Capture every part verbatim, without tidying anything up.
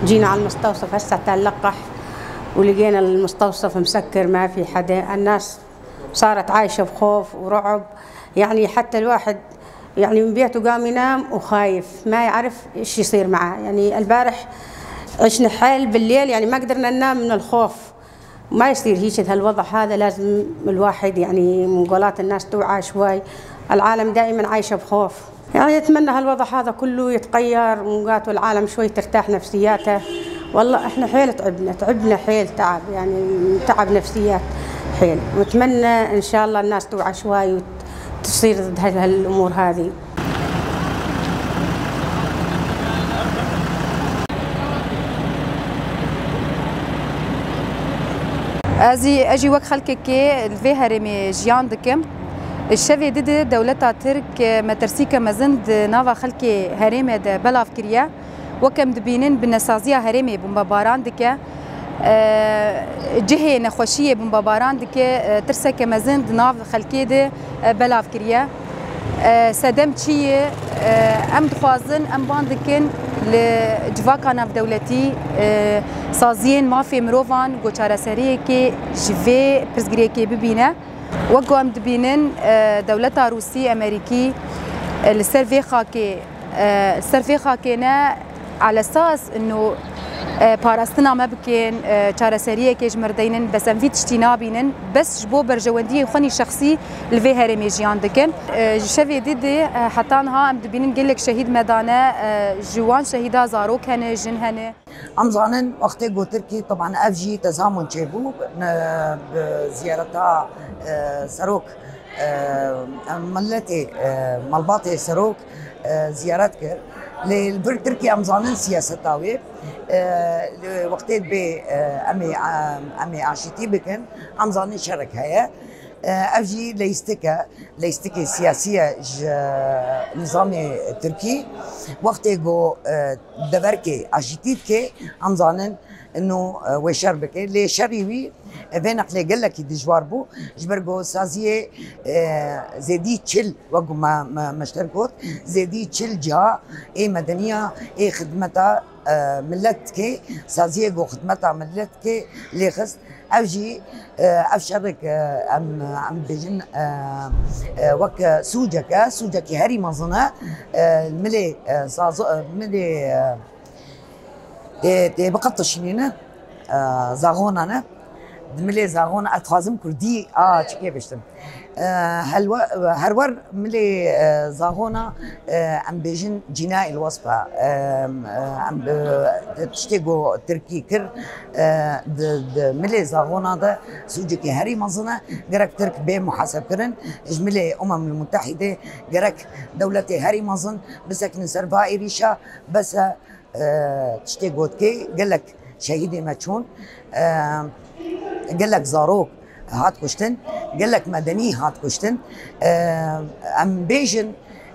جينا على المستوصف هسه تلقح، ولقينا المستوصف مسكر، ما في حدا. الناس صارت عايشة بخوف ورعب، يعني حتى الواحد يعني من بيته قام ينام وخايف، ما يعرف ايش يصير معه. يعني البارح عشنا حيل بالليل، يعني ما قدرنا ننام من الخوف. ما يصير هيك هالوضع هذا، لازم الواحد يعني من قولات الناس توعى شوي. العالم دائمًا عايشة بخوف. يعني أتمنى هالوضع هذا كله يتغير، ومقاتو العالم شوي ترتاح نفسياته. والله إحنا حيل تعبنا، تعبنا حيل تعب، يعني تعب نفسيات حيل. وأتمنى إن شاء الله الناس توعى شوي وتصير ضد هال-، هالأمور هذه. Ez jî, ez jî wek xelkekê li vê herêmê jiyan dikim. Şevê di di dewleta Tirk metirsîke mezin di nava xelkê herêmê de belav kiriye. Wek em dibînin bi nesaziya herêmê bombebaran dike. E, cihê nexweşiyê bombebaran dike, e, tirseke mezin di nav xelkê de, e, belav kiriye. E, sedem çi ye? E, em dixwazin, em ban dikin li civaka navdewletî, e, saziyên mafê mirovan ku çareseriyekê ji vê pirsgirêkê bibîne. Wek ku em dibînin, e, dewleta Rûsî, Emerîkî, e, li ser vê xakê, e, li ser vê xakê ne, alesas ino, e, parastina me bikin, e, çareseriyekê ji me re deynin, bes em vî tiştî nabînin, bes ji bo berjewendiyên xwe nî şexsî li vê herêmê jiyan dikin. E, ji şevê dî dê, e, heta niha em dibînin gelek şehîd me dane, e, ji wan şehîda zarok hene, jin hene. Em zanin wextê ku Tirkî, teban ev jî tezamun çêbû, ne, bi ziyareta, e, serok, e, em miletê, e, malbatê serok, e, ziyaret kir. Lê li vir Tirkî em zanin siyaseta wê, e, li wextê dibê, e, em ê, em, em ê aşîtî bikin, em zanin şerek heye. E, ev jî leyîstik e, leyîstikê siyasî ye ji nizamê Tirkî. Wextê ku, e, deverkê aşîtî dike, em zanin ino, e, wê şer bike. Lê şerî wî, e, vê neqlê gelekî dijwar bû. Ji ber ku saziyê, e, zêdî çil, wek ku me, me, me ji te got, zêdî çil ciha ê medeniya, ê xidmeta, e, milet dike, saziyê ku xidmeta milet dike lê xist. Ev jî, e, ev şerek, e, em, em bêjin, e, e, wek sûcek e, sûcekî herî mezin e, e, milê, e, sazo-, e, milê, e, tê, tê biqetişînîne, e, zaxona ne. Di milê zaxona, ez dixwazim kurdî, a, çikê biştim. E, helwe-, her wer milê, e, zaxona, e, em bêjin cînayê li wesf e. E, em, e, em, e, tiştê ku Tirkî kir, e, di, di milê zaxona de sûcekî herî mezin e. Gerek Tirk bê muhasebkirin. Ji milê Umemul Mutehîdê gerek dewletê herî mezin bisekinin ser va êrîşa. Bes e, e, tiştê gotkê, gelek şehîdê me çûn, e, gelek zarok hat kuştin, gelek medenî hat kuştin. E, em bêjin,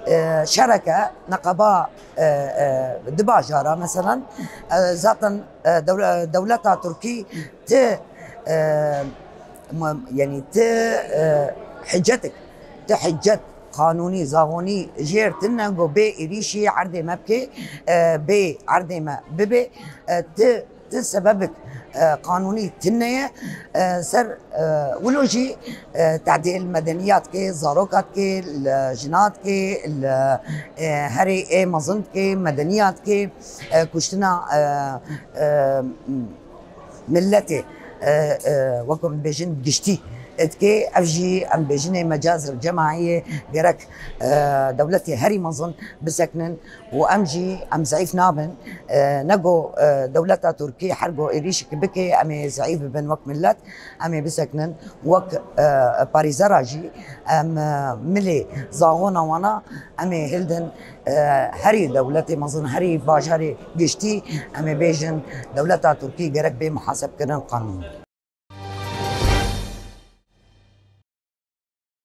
e, şereke neqeba, e, e, di bajara, meselan, e, zaten, e, dewle-, dewleta Tirkî ti, e, ma-, yanî ti, e, hiccetik, ti hiccet qanûnî, zaxonî jêr tune ku bê êrîşî erdê me bike, e, bê erdê me bibe, e, ti, ti sebebik, e, qanûnî tune ye, e, ser, e, wilo jî, e, tedê li medeniyat ke, zarokat ke, li jinat ke, li, e, herê ê mezin ke, medeniyat ke, e, kuştina, e, e, miletê, e, e, wek em bêjin giştî dike, ev jî em bêjinê mecazir cemaiyê gerek, e, dewletê herî mezin bisekinin û em jî em zeîf nabin. E, ne go, e, dewleta Tirkî her go êrîşik bike, em ê zeîf bibin wek milet, em ê bisekinin wek, e, parêzera jî em, e, milê zaxona wana em ê hildin. E, herî dewletê mezin, herî bajarê giştî, em ê bêjin, dewleta Tirkî gerek bê muhasebkirin qanûn.